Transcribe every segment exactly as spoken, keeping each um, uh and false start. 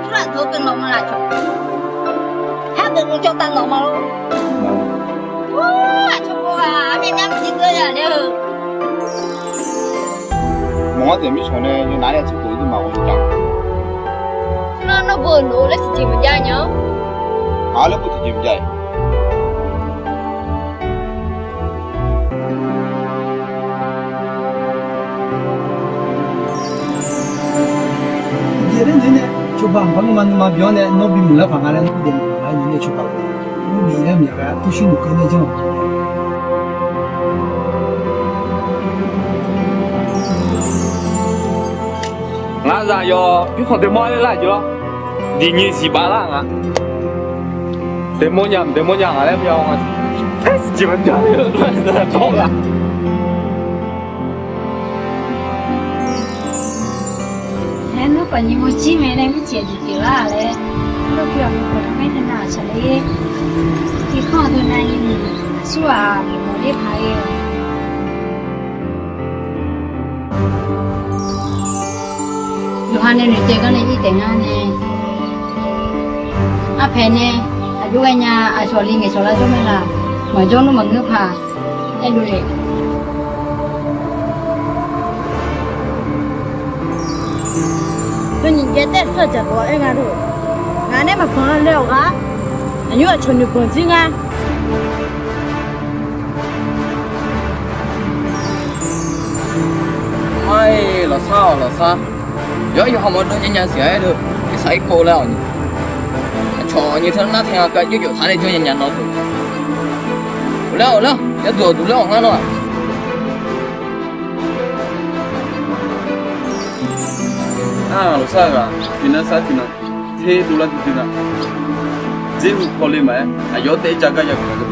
Aqlaf dawq-eu geuf nawq ma laf cawq. Har geuf mq cawv taf nawq ma lor. Aqcawq pov ghaq armyav nyar maqsiq deuv ya laer-eu. Mawq-anr taef mircawq nae yawnav nae tsawrkhof-eu duima ghawqmya jav. Nar nawr beu-eu lof-eu laer tiqjeq maqjav nya-awr. Aq, laer beu tiqjeq maqjav-iq. Jeq laer noeq-aer nae cawba mqpar ngeur ma nuima byan-awr nae nawr bimuiq laer paq nga laer nawr daefmawf paq nga-aer noeq-aer nae cawba. Mrbi laer maqya ghae-a, turshuir nuikeuv nae janr-awq. Ngaq zaq yawf bikhanq daefmawr laer lar jeq lawr. Diqnyiq siq baf lar nga. Daefmawr nya mq daefmawr nya ngaq laer myav-awr nga siq. Aer siq jeq maqjav-eu dawr-aq. Aer, nawr paf nyiq mawr jir mae laer mircif jeq pyeuflar laer, lawrpyawq aqmur pawq navmaer teunav aqcaq le-ir, tiqkanr aqdui navni smr-aq, mawq ler paq-ir-eu. Yawqha nae noeqtsaev gar nae ir taef ngar nae, arpaeq nae aqjox ghaenya, aqcawq li ngaeqcawq lar jawr mae laf. Maqjawr nmr maqngeur paq. Aer luf le. Heunyiq jaev taef sar-eu jaqdawq-aer nga lor. Ngaq nae maqbanq laer-awq gar, aqnymr aqcawq noeqbanq jir nga. Mar-iq, lafsar-awq lafsar. Yawr yawqha mawr dawr nya nya siq-aer deuq, irsaq irkov laer-awq ni. Aqcawq nyiq teu nar tae nga kav jir jawf khar nae jawr nya nya nawr teu. Ghofler-awq ghofler-awq, yawduq awqduq ler-awq ngar nawr-aq. Ar, lafsar ghaq tiqnan sar tiqnan, ter dovlar duidui nga. Dzer hu kawle maqaer, aqyawf taef-aer ja gar ya gaq-eu.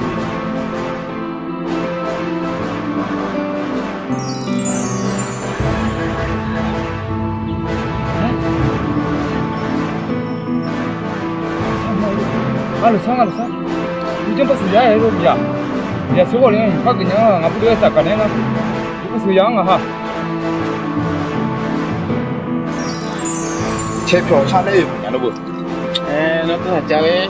Ar, lafsar nga lafsar. Uqdzanr par smq yar-aer lor yaq. Yaq seuq ghawq le-anr par geuf nya-anr ngaq bur dov-aer tsaf gaq naeq-aer nar, uqdzanr smq yaq-anr ngaq ha. Caerpyawq sar nae-eu nya lor beu. Aer, nawr tov haq cav-aer.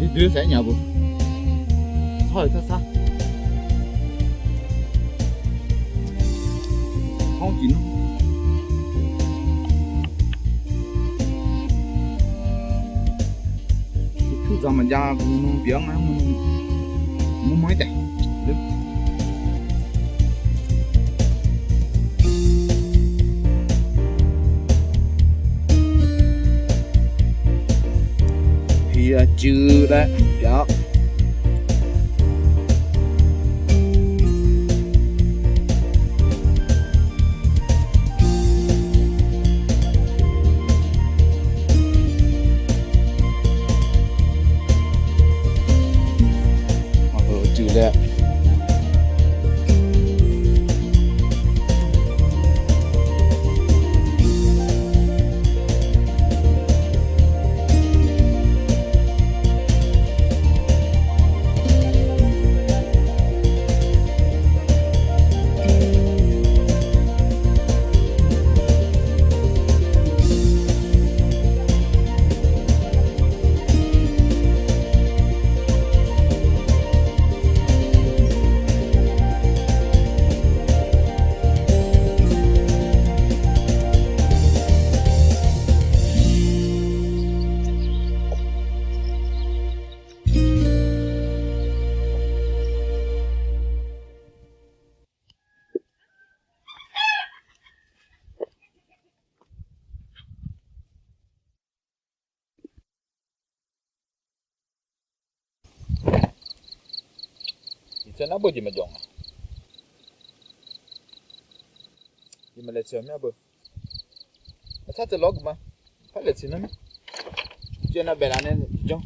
Dui dui-aer saef-aer nya beu. Hawr-eu sar sar. Hawr-eu tiq nmr. Uqtmr dzaq maqjav guq nmr pyeuf-awr ngar mr nmr. Mr manr-aer taef. Piq-a cuiv laer pyeuf-awr. Maqheuq cuiv laer. Nar beu jeq maqjawq nga. Jeq maqlaeq tsoeq-aq mya beu. Aqtsar teulof-aer geuf ma. Par laeq tsoeq nar mya. Caev nav baef laf nae janr.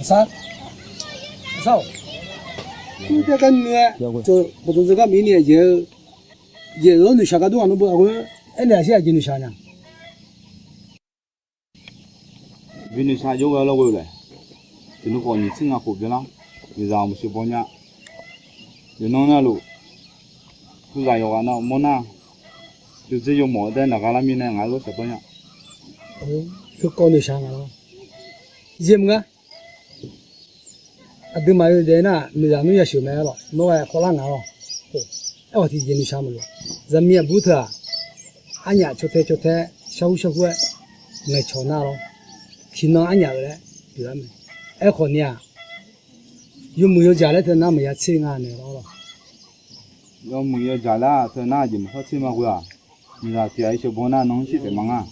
Aqsar, aqsar-awq. Mr taev gar noeq-aer, bawqdzanq dzeur gar maqir ni-aq, yaeq-eu, yaeq-eu lawr noeqshaq gar dur ghaq nawr beu aqghoer aernaeq-aq shir aqjeq noeqshaq nya. Bi noeqshaq jawr ghae lawr ghoe-eu laer, tiqnan khawf nyiq tser nga khof byanlar, nyiq zaq maqsheuq baw nya. Yawqnan navluf, tuzaq yawqghaq nav mawr nar, yawdzer yawmawf-eu daer naqgha lar mirnae ngaq-aer lawr shaq bawr nya. Heukawv noeqshaq nga lawr. Zir mr ngar. Aqduimaf yawdaef nar, miqzaq nmr yasheuq mae-aer lawr, nawr ghae khawvlar ngaq lawr. Aerkhawf tiqjeq noeqshaq maqlof. Zaqmiq aqbur teu-aq, arnyaf caw tae caw tae, sharhur sharhur-aer ngaeqcawq nar lawr. Tiqnan arnyaf-euq laer pyeuflar mae. Aerkhawf ni-aq, yawmuiq yawjaq laer teu nar maqya tser nga naeq lawr lawr. Yawmuiq yawjaq laer teu nar jeq maqpar tser ma ghoe-aq, miqzaq tiq ghaq-iq sheuq baw nar nan shir taef ma ngar.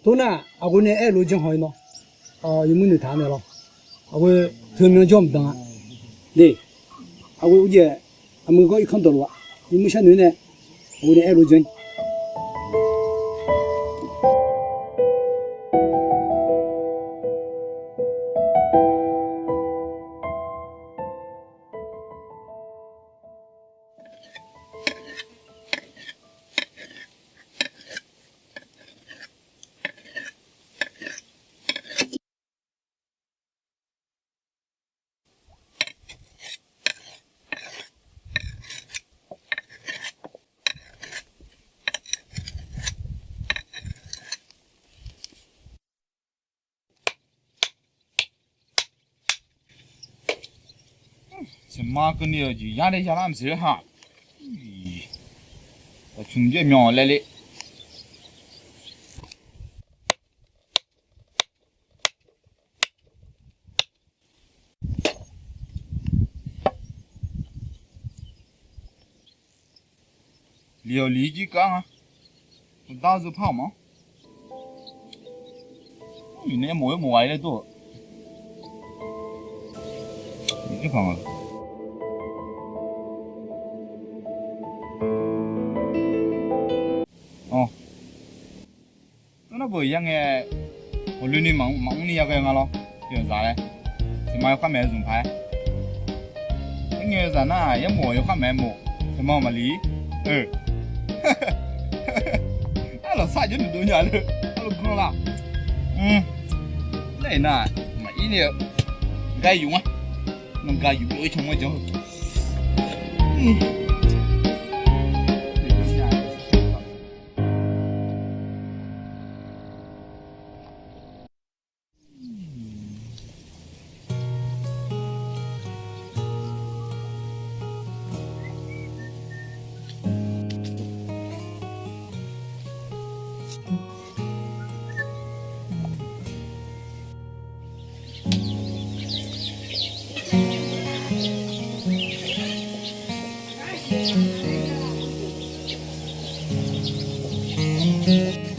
Tor nar, aqghoe nae aer-eu lof janr haw-ir nawr, yawmuiq noeqtaq naeq lawr. Aqghoe teumyan jawr mqdan-a. De, aqghoe urjaev aqmuiq gawr irkanr dawqlof-a. Yawmuiq sharnoeq nae, aqghoe nae aer-eu lof janr-ir. Tseqma keuvni-euq jeq yar nae yalar maqsiq-a ha. Taqcmq jaer myanq laer le. Liq-awq liq-ir jir kar nga. Dar zeu par-awq ma. Iqnae mof-aer mof ghaq-ir laer dur-euq. Tor nar beuq yar ngae, ghawqloeni maqmr ni yaghae nga lawr. Yawzaq laer, tiqma yawkhav maeq-aer zmq paq-aer. Aer ngae yawzaq nar, yarmof yawkhav maeq-aer mof, tiqma maqliq-ir. Arlawq sar jawr nuq dov nya le, arlawq ganr la. Nar-iq nar, maqir ni-eu, gar yuf nga. Nan gar yuf-eu can manr jan-eu.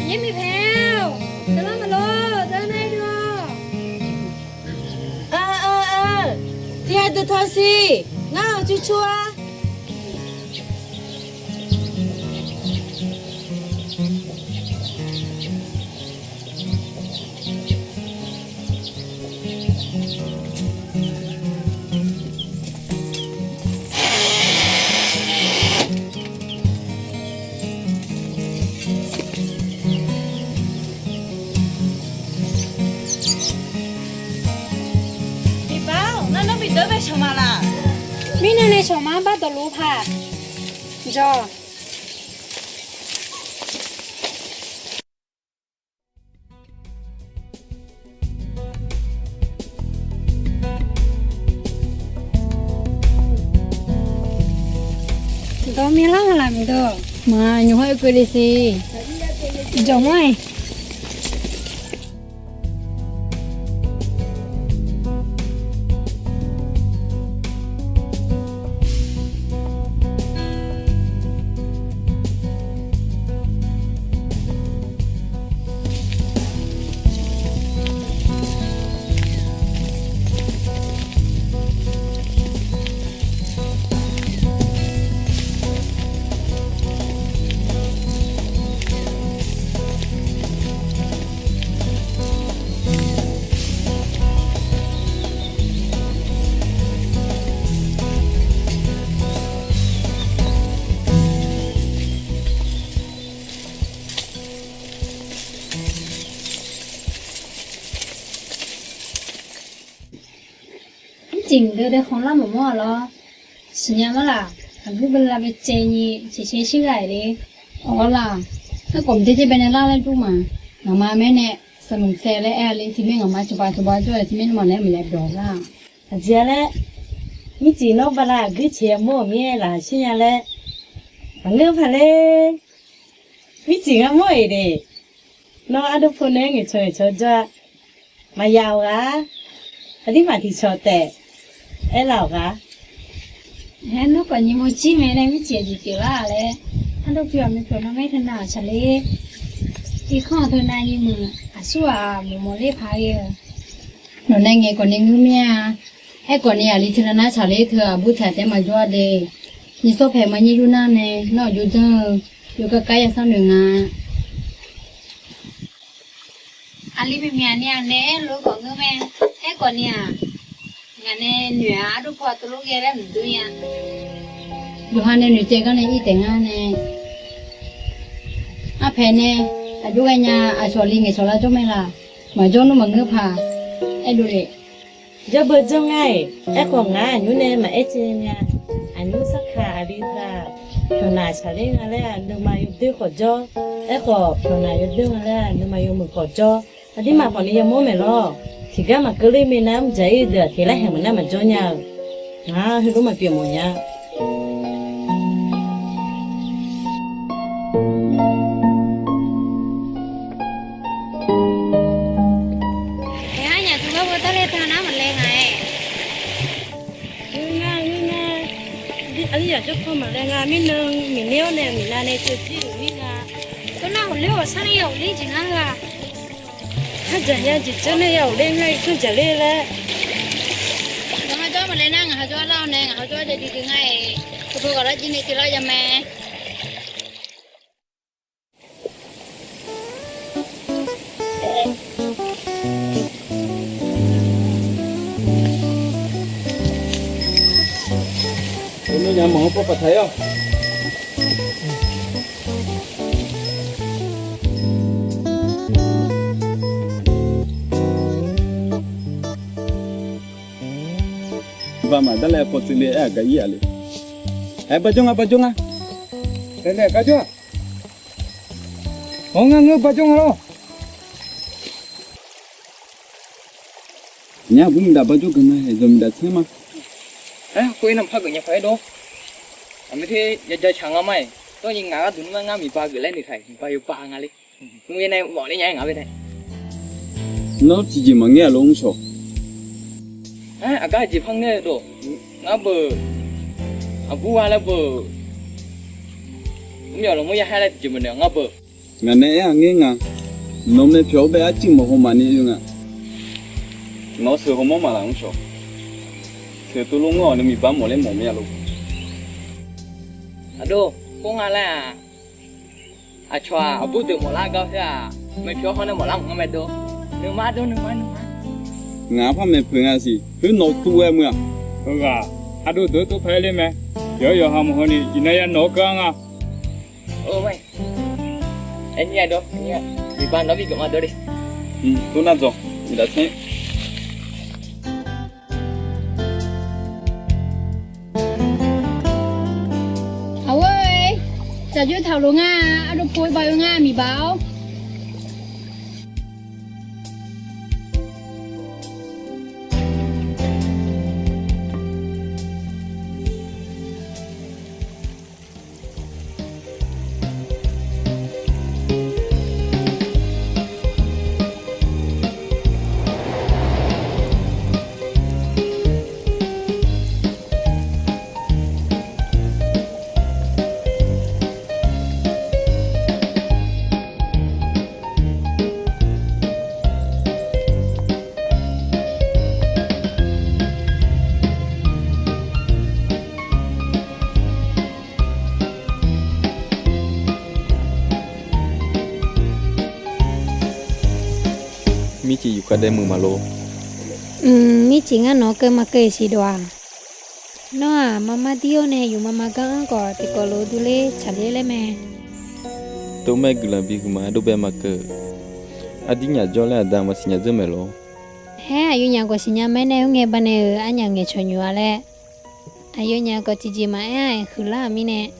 Yaermiq paeq-or, deuq lar maqlor, deuq nar aer dui-awr. Tiq ghaq deuq tawq siq, ngar-awq cur cur-ar. Iqbax-or, ngar nawr bideuq bae shawq ma laq? Mirnae nae shawq ma, bar dawqluf paq. Jawr. Dawq mir lar nga laf miqdawq. Maq nymq hawr oekeuv le siq. Jawq mawr-iq. Mircif deuq dae khanqlar maqmawr-aq lawr. Siqnya mar laf, aqguir bae lav bae caev nyi, caev caev shir ghaq-iq le. Awq laf, aerkhawf mqtae tae bae nae lar laer dur ma. Ngaqma maer nae sanqnmq saev laer aer-a le, tiqmaer ngaqma cawba cawba jawr-aer tiqmaer nawmaf nae maqya byawq lar. Aqjeq-a laer, mircif nawr bala aqguir caeq yamawr-euq mir-aer laf shir nya laer, maqngeur paq le. Mircif ngar mawr-iq de. Nawr ardov pu nae ngaeqcawq ngaeqcawq jawr-a. Maqyaf-awq ghaq. Aqdirmaf tiqcawq taef aerlaf-awq ghaq. Aer, nawr khawf nyiq mawr jir mae laer mircif aqjeq pyeuflar laer. Ardov pu-aq, maeqpyawq nawr maer teunav-aq tsaqler. Irkanr-aq teunav nyiq muiq aqsur-aq mawq mawq ler paq ghae-eu. Nawq nae ngaeq khawf ni ngeur mir-a. Aerkhawf ni aqli teunav nar tsaqler teu aqbur taq taef-aer maqjawr-a de. Nyiq sawr paeq maqnyir yur nar nae nawr-aq jov janr-eu, jov kar kar yasar noeq nga. Aqli maeqmyaq ni-aq nae aerlof-eu khawf ngeur mae. Aerkhawf ni-aq, ngaq nae noeq-aq ardov pu-aq teulof ghae laer maqdur nya. Yawqha nae noeqcaev gar nae ir taef ngar nae. Arpaeq nae aqjox ghae nya, aqcawq li ngaeqcawq lar jawr mae laf. Maqjawr nmr maqngeur paq. Aerdov le. Jawr beu jawr ngar-iq, aerkhawf ngar aqnymr nae maqaer caev nya. Aqnymr sarkaq aqli teu-aq, pyawqnaq tsaqler nga laer-aq nuima yawdoer khawf jawr. Aerkhawf pyawqnaq yawdoer nga laer-aq nuima yawmuiq khawf jawr. Aqdirmaf khawf ni yamawr maeq lawr. Tiqgar maqkeuv ler minav mr dzaq-ir deuq-aq tiq laer haeq maqnar maqjawr nya-eu. Ngar heulof maqpyeuf mawf nya. Aer, arnyaf teugar beu darle teu nar maqlae nga-aer. Ngeur nga, ngeur nga. Aqli yaq jawr paw maqlae nga mirnan, miqner-awr nae miqnav nae teu jir-euq mir nga. Tawrnar ghawqler ghawqsar nae ya ghawqler jeq ngar gha. Khardzaq ya jeq janr nae ya ghawqler ngar-iq khardzaq ler laer. Ngaq ha jawr maqlae nar ngaq ha jawr lar-awr nae ngaq ha jawr jav duidui ngar-iq. Teupoeq ghaq lar jir nae teular ya mae. Nar nya manq-anr pawr paftaq-ir-awq. Baqmaq darlae paw tseuvle aer-aq gar ir-aq le. Aer, barjawr nga, barjawr nga. Aer, nae garjawr-aq. Awq, ngar ngeur barjawr nga lawr. Nya aqbur miqdaq barjawr geuf ma, aer, zawq miqdaq tser ma. Aer, khoer navpar geuf nya paq-aer dawr. Aqmur te ya ja caq nga ma-iq. Dawrni ngaq gharduq nmr-aer ngar miqba geuf laer noeqtaq-iq, miqba yawba nga le. Mr-aer nae mawf ler nya-aer ngaq bae tae. Nawr tiqjeq maqngaer-a lor mr shawq. Aer, aqgar jeq par ngaer-eu dawq. Ngar beuq aqbur gha laer beuq. Mr yawq lawqmur ya haer laer tiqjeq maqnoeq ngar beuq. Ngaq nae aer-aq ngaer nga. Nawq mae pyawq-awr bae arcuiv mawq haw maqni oe nga. Nawq-awr sheuq hawmawr maqlaq mr shawq. Sheuq tov lor ngeur-awq, nuimiq bar mawf laer mawf mir-a lor. Aqdov, khoer nga laer-aq. Aqcawq-aq aqbur deuq mawf lar gar khoer-aq, mae pyawq-awr haw nae mawf lar maqngeur mae dov. Nuima dov, nuima, nuima. Ngaq-anr par maeq peuq nga siq. Khoer nawq tuv-aer muiq-aq. Heughaq, aqdov deuq tov pae ler mae. Yawqha yawqha mawq haw ni iqnan ya nawq-awr keuv-a nga. Aer, iqbax nawq-anr bi geuf ma dov le. Tov nar dzawq, iqdaq tser. Aqghoer, tsaqjoer taq lof nga. Ardov pu-eu bav-eu nga, miqbaq-awr. Mircif yufkhav daef muiq maqlor. Mq, mircif ngar nawq-anr keuv maqkeuv-iq siqdov-aq. Nawr-aq, marmar dir-awr nae yufmama gar-anr khawf tiqkawv lof durler tsaqler laer mae. Tov mae, guiqlanq bihuiq ma, ardov bae maqkeuv. Aqdir nyaf jawr laer aqda maqsiq nya dzeur maeq lor. Haer, aqyawfnyaf khawf siqnya mae nae, khoerngae baqdanae-euq arnyaf ngaeqcawq nyoq-a laer. Aqyawfnyaf khawf tiqjeq maqaer-a, huiqlar-euq mirnae.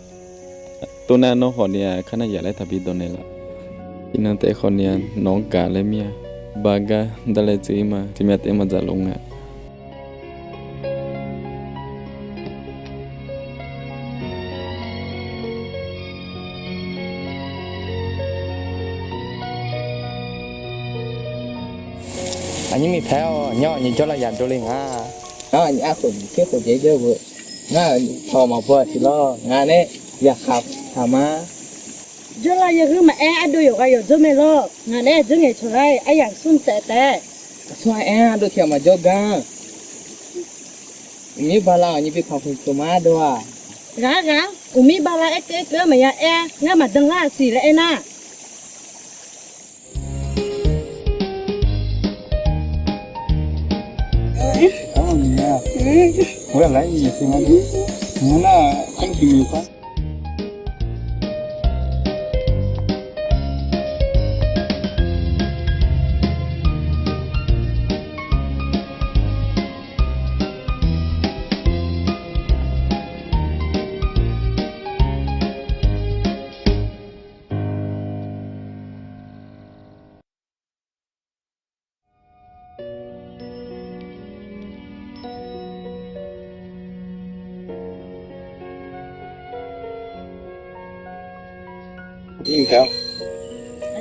Tov nar nawr khawf ni-aq, kar nar yaf laer taqbi dawq naeqlaf. Iqnan taef khawf ni-aq, nawq-anr gaq laer mir-a. Ba gar darlae tsuif-ir ma, tiqmyav taef maqdzaq lof nga. Aqnyir miqpaer-awq, nyanr-awq, nyiq jawrlav yaq dovle nga. Ngar aqnyir arkhof nyiq tser khof jaev jawr-eu, ngar-euq tawq maqbaw-aq siq lawr, ngaq nae yaqkhaq taq ma. Jawrlav yahuir maqaer, ardov yawqghaq yawqdzeur mae lawr, ngaq nae dzeur ngaeqcawq lar-iq aryamq smr taef taef. Aqsur-aer ardov tiq ghaq maqjawr gar. Uqmir bala aqnyir bi paq khof khof ma ardov-aq. Ghaq ghaq, uqmir bala aerkeuv aerkeuv-anr maqya aer-a, ngar maqdan lar-aq siq laer aernar.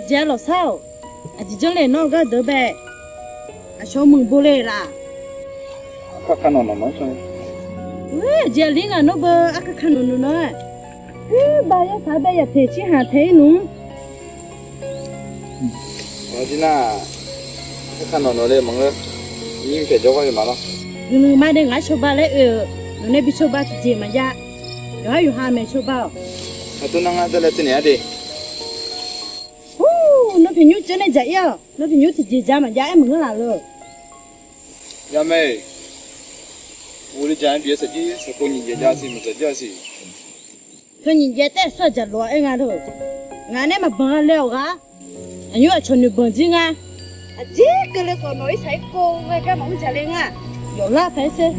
Aqjeq-a lawqsar-awq. Aqjeq janr le nawr-eu gar deuq bae. Aqshawq muiq bo le laf. Aqkar ka nawq nawq nawr. Aqjeq aqli ngaq nawr beu aqkar ka nawq nawq nawr-aer. Huir ba yarsaq bae yaf teq cirhaq tae-ir nmr. Aqkar ka nawq nawq le maqngeur. Nyir paeq jawrgar le maqlawr. Guiqlanq ma de ngaq-anr cawba laer oe-euq. Nawq nae bi cawba tiqjeq maqjav. Yawqhar yawqha maeq cawba-awq. Aqtov nar ngar dawrlae teunaeq-ar de. Ur, nawr tiqnymr ceuv nae dzaq-ir-awq. Nawr tiqnymr tiqjeq ja maqjav-aer maqngeur laf lor. Yamae, ghofle jaq-aer bif-aer saqjir saqkov nyiq jaev jav siq maqdzaq jir-a siq. Teu nyiq jaev taef-aer sawr-eu jaqlof-a aer nga lor. Ngaq nae maqbanq-a le-awq ghaq. Aqnymr aqcawq noeqbanq jir nga. Aqjeq keuvle khawf nawq-ir saq-ir kov ghae gar maqmr jaq le nga. Yawf lar paer ser.